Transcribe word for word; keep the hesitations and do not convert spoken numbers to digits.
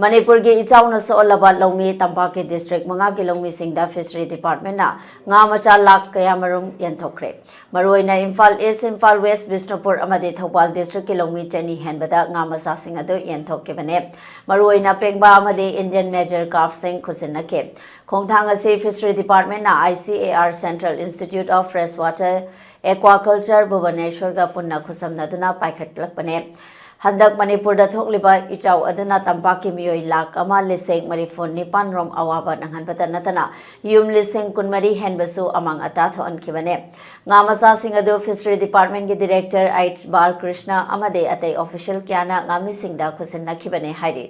ꯃꯅꯤꯄꯨꯔꯒꯤ ꯏꯆꯥꯎꯅ ꯁꯣꯛꯍꯜꯂꯕ ꯂꯧꯃꯤ ꯇꯝꯄꯥꯛꯀꯤ district ꯃꯉꯥꯒꯤ ꯂꯧꯃꯤꯁꯤꯡꯗ Fishery Departmentꯅ ꯉꯥ ꯃꯆꯥ ꯂꯥꯈ ꯀꯌꯥꯃꯔꯨꯝ ꯌꯦꯟꯊꯣꯛꯈ꯭ꯔꯦ꯫ ꯃꯔꯨꯑꯣꯏꯅ ꯏꯝꯐꯥꯜ East, ꯏꯝꯐꯥꯜ West, ꯕꯤꯁꯅꯨꯄꯨꯔ ꯑꯃꯗꯤ ꯊꯧꯕꯥꯜ districtꯀꯤ ꯂꯧꯃꯤ ꯆꯅꯤ ꯍꯦꯟꯕꯗ ꯉꯥ ꯃꯆꯥꯁꯤꯡ ꯑꯗꯨ ꯌꯦꯟꯊꯣꯛꯈꯤꯕꯅꯦ꯫ ꯃꯔꯨꯑꯣꯏꯅ ꯄꯦꯡꯕꯥ ꯑꯃꯗꯤ Indian major carpꯁꯤꯡ ꯈꯨꯠꯁꯤꯟꯅꯈꯤ꯫ ꯈꯣꯡꯊꯥꯡ ꯑꯁꯤ Fishery Departmentꯅ I C A R Central Institute of Freshwater Aquaculture ꯚꯨꯕꯅꯦꯁ꯭ꯋꯔꯒ ꯄꯨꯟꯅ ꯈꯨꯠꯁꯝꯅꯗꯨꯅ ꯄꯥꯏꯈꯠꯂꯛꯄꯅꯦ꯫ ꯍꯟꯗꯛ ꯃꯅꯤꯄꯨꯔꯗ ꯊꯣꯛꯂꯤꯕ ꯏꯆꯥꯎ ꯑꯗꯨꯅ ꯇꯝꯄꯥꯛꯀꯤ ꯃꯤꯑꯣꯏ ꯂꯥꯈ ꯑꯃ ꯂꯤꯁꯤꯡ ꯃꯔꯤꯐꯨ ꯅꯤꯄꯥꯟ ꯔꯣꯝ ꯑꯋꯥꯕ ꯅꯪꯍꯟꯕꯇ ꯅꯠꯇꯅ ꯌꯨꯝ ꯂꯤꯁꯤꯡ ꯀꯨꯟꯃꯔꯤ ꯍꯦꯟꯕꯁꯨ ꯑꯃꯥꯡ ꯑꯇꯥ ꯊꯣꯛꯍꯟꯈꯤꯕꯅꯦ꯫ ꯉꯥ ꯃꯆꯥꯁꯤꯡ ꯑꯗꯨ Fishery Departmentꯀꯤ Director H ꯕꯥꯜꯀ꯭ꯔꯤꯁꯅ ꯑꯃꯗꯤ ꯑꯇꯩ official ꯀꯌꯥꯅ ꯉꯥꯃꯤꯁꯤꯡꯗ ꯈꯨꯠꯁꯤꯟꯅꯈꯤꯕꯅꯦ ꯍꯥꯏꯔꯤ꯫